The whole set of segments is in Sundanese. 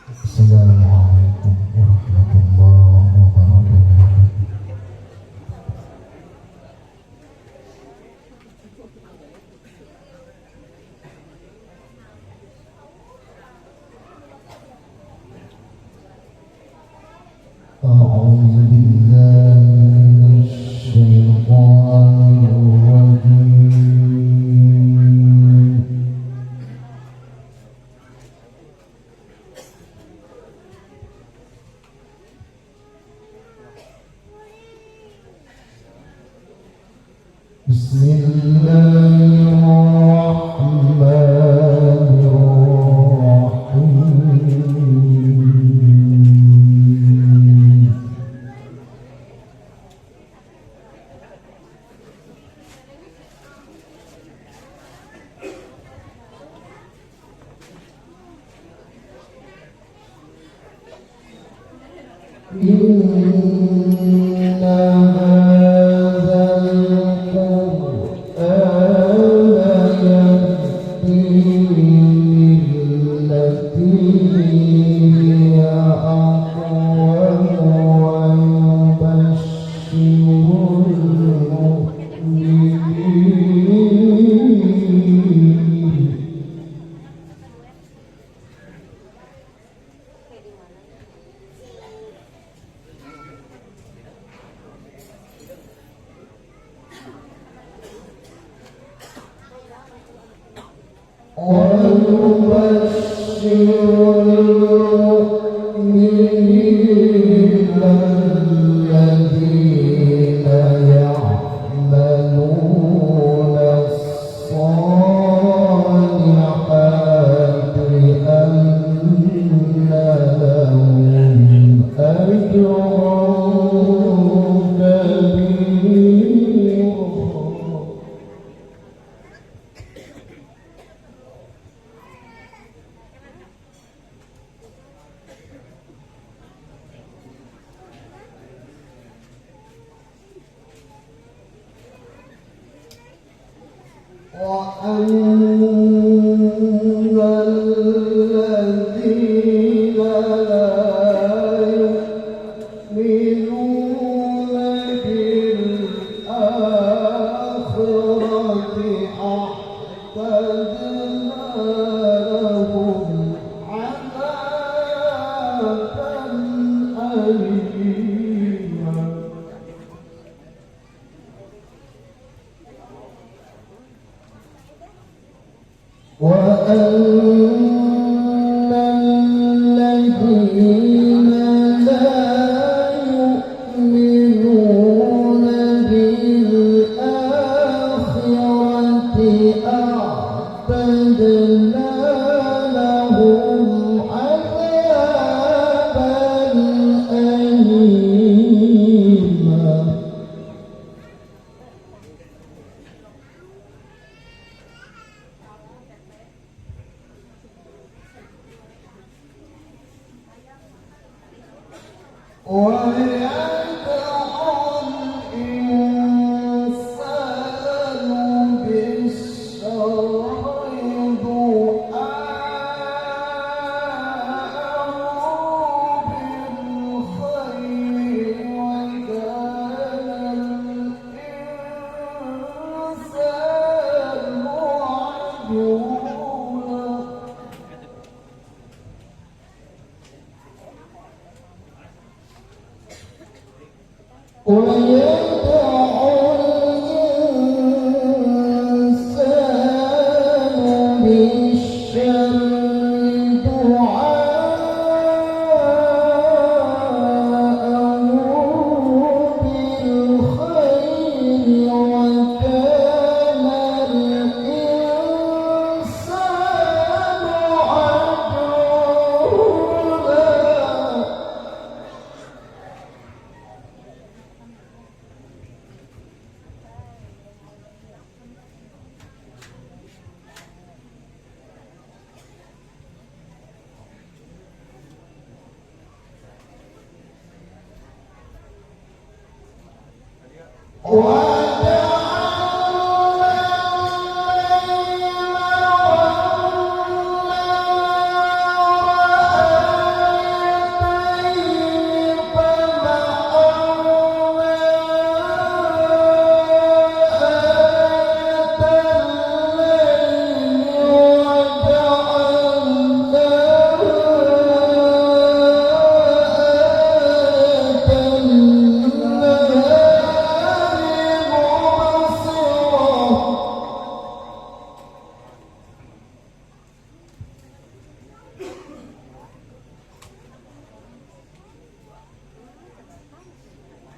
Assalamualaikum warahmatullahi wabarakatuh. أعوذ بالله من الشيطان الرجيم. بسم الله الرحمن الرحيم. إن هذا القرآن يهدي للتي هي أقوم ويبشر المؤمنين ويبشر المؤمنين الذين يعملون الصالحات أن لهم أجرا كبيرا. وأن الذين لا يؤمنون بالآخرة أعتدنا لهم عذابا أليما. وأن الذين لا يؤمنون بالآخرة أعتدنا لهم عذابا أليما. ويدعو الإنسان بالشر دعاءه بالخير وكان الإنسان عجولا. ويدعو الإنسان بالشر دعاءه بالخير وكان الإنسان عجولا. وجعلنا الليل والنهار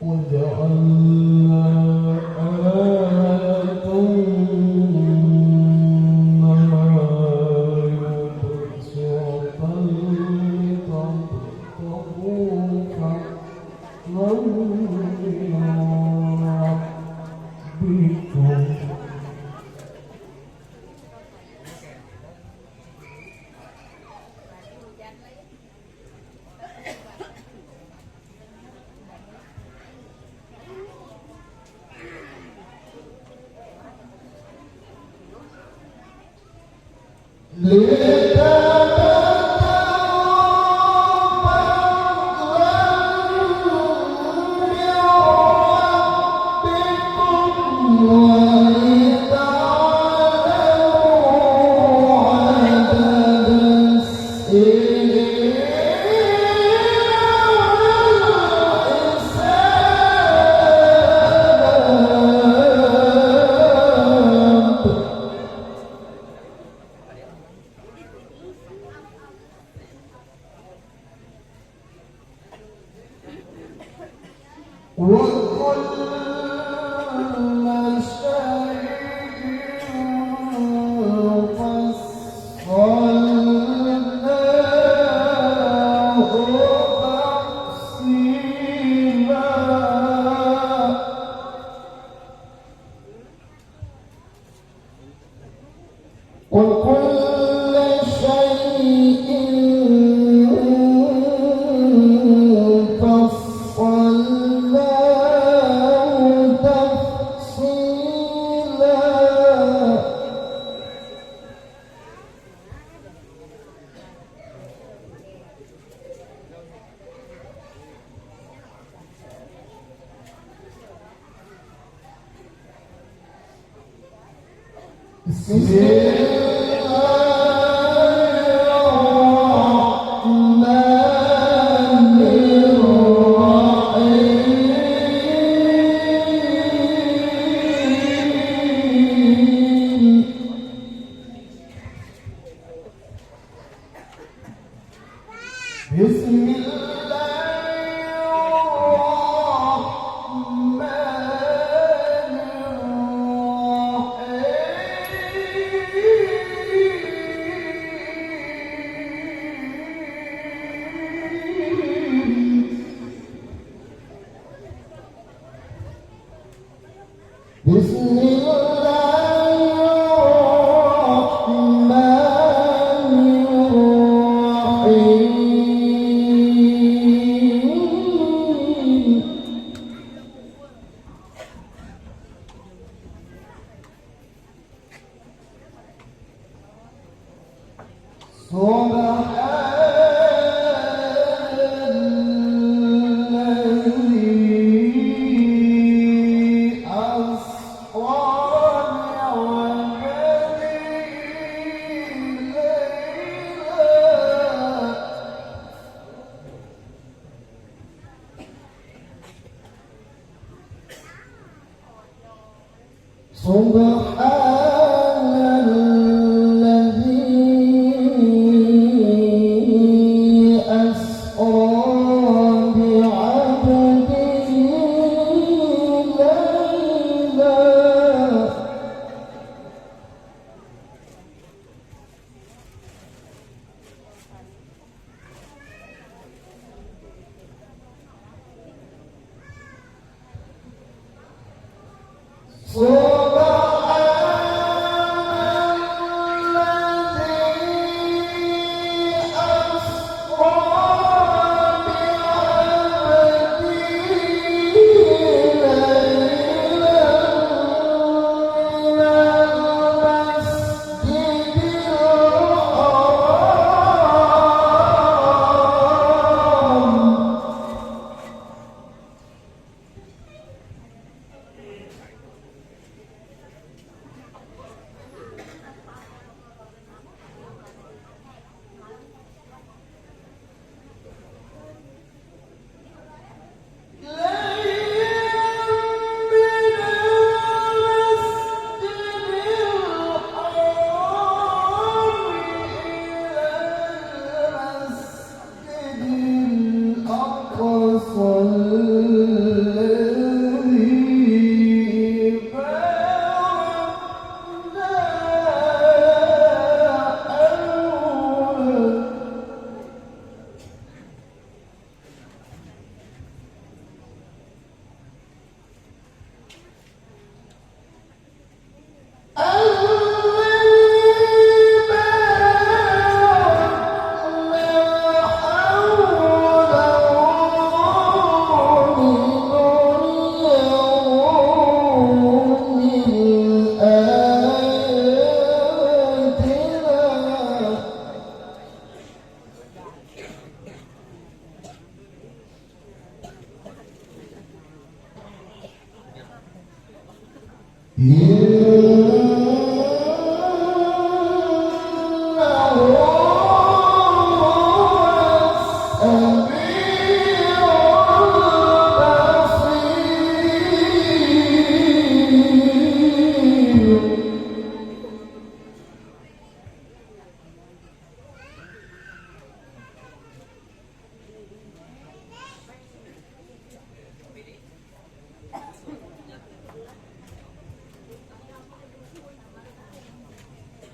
وجعلنا آية النهار مبصرة لتبتغوا فضلا من ربكم. وكل شيء فصلناه تفصيلا. وكل شيء فصلناه تفصيلا. بسم الله الرحمن الرحيم. بسم الله الرحمن الرحيم. بسم الله الرحمن الرحيم. سبحان الذي أسرى بعبده ليلا. سبحان الذي أسرى بعبده ليلا. سبحان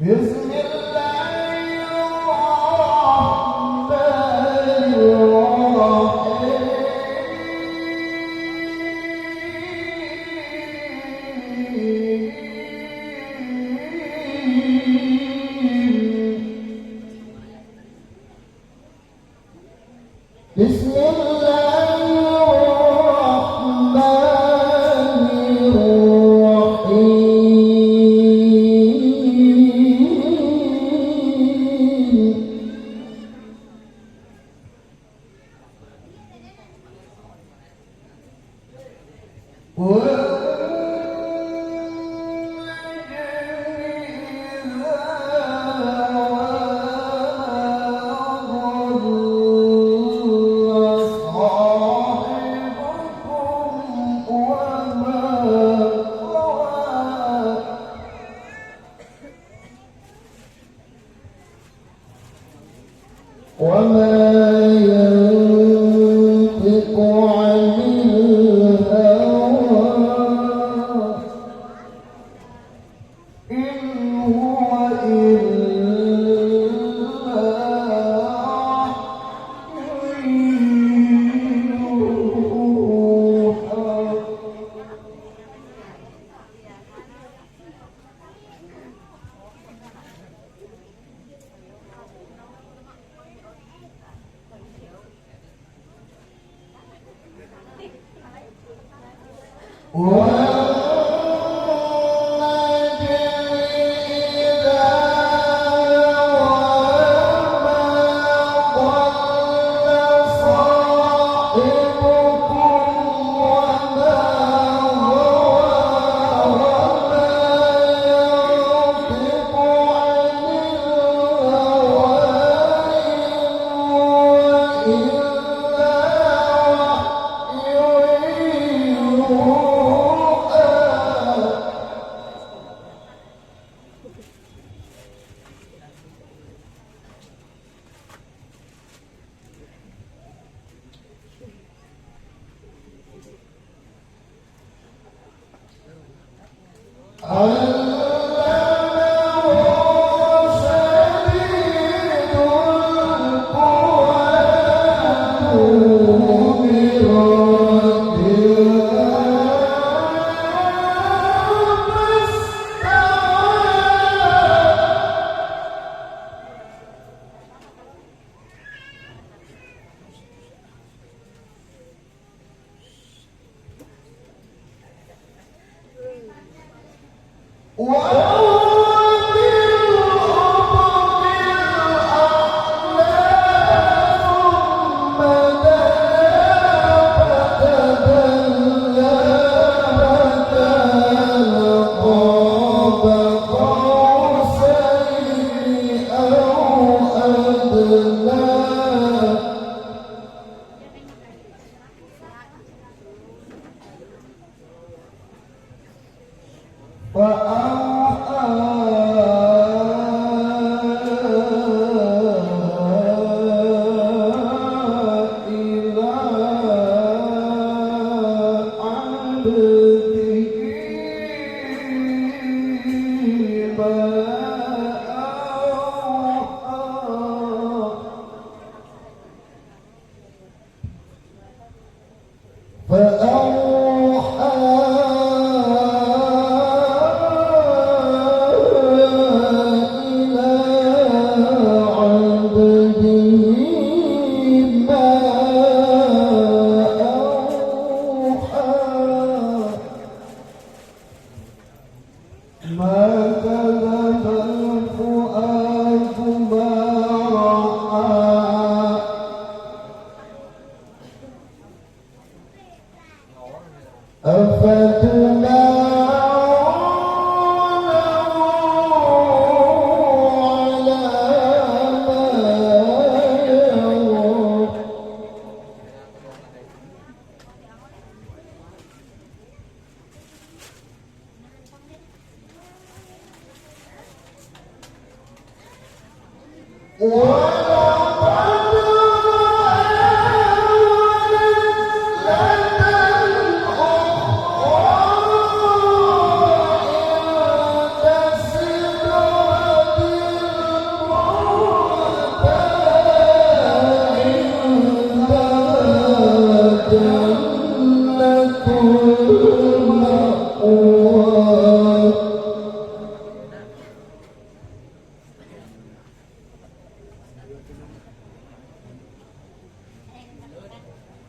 بسم الله الرحمن الرحيم. بسم الله الرحمن الرحيم. وما ينطق عن الهوى إن هو إلا وحي يوحى. والنجم إذا هوى ما ضل صاحبكم وما غوى وما ينطق عن الهوى إن هو إلا وحي يوحى. علمه شديد القوى ذو مرة فاستوى. وهو بالأفق الأعلى ثم دنا فتدلى فكان قاب قوسين أو أدنى. فأوحى إلى عبده ما أوحى. فأوحى إلى عبده ما أوحى. ما كذب الفؤاد ما رأى.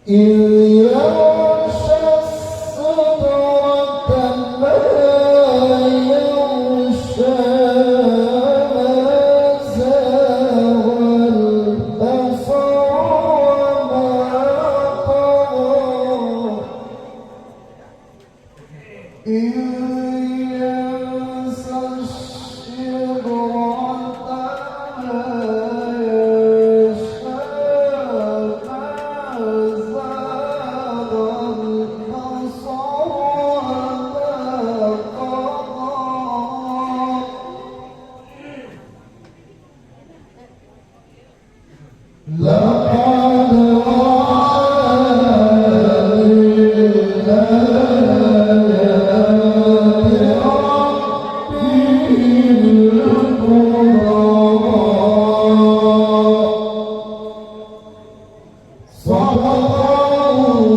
إذ يغشى السدرة ما يغشى ما زاغ البصر وما طغى. إذ يغشى السدرة ما يغشى ما زاغ البصر وما طغى. لقد رأى من آيات ربه الكبرى. صدق الله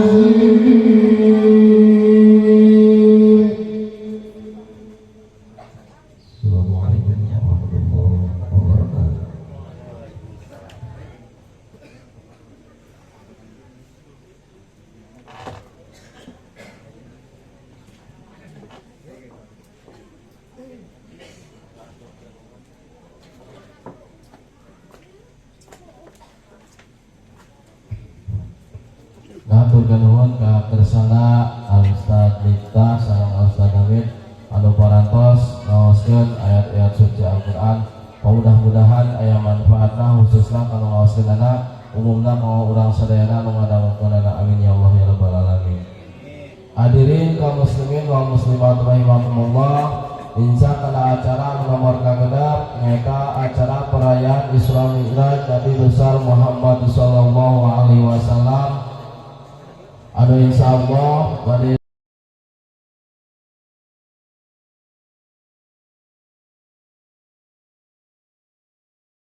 العظيم. السلام عليكم ورحمة الله وبركاته. Ngahaturkeun nuhun ka kersana Al Ustaz Miftah sareng Al Ustaz Hamid anu parantos ngaoskeun ayat-ayat suci Al-Qur'an. Mudah-mudahan aya manfaatna, khususna kanu ngaoskeunana, umumna mau urang sadayana anu ngadangukeunana. Amin ya Allah ya rabbal alamin. Hadirin kaum muslimin wal muslimat rahimakumullah, insya kana acara anu nomor kagenep nyaeta acara perayaan Isra Mi'raj Nabi besar Muhammad sallallahu alaihi wasallam anu insya Allah bade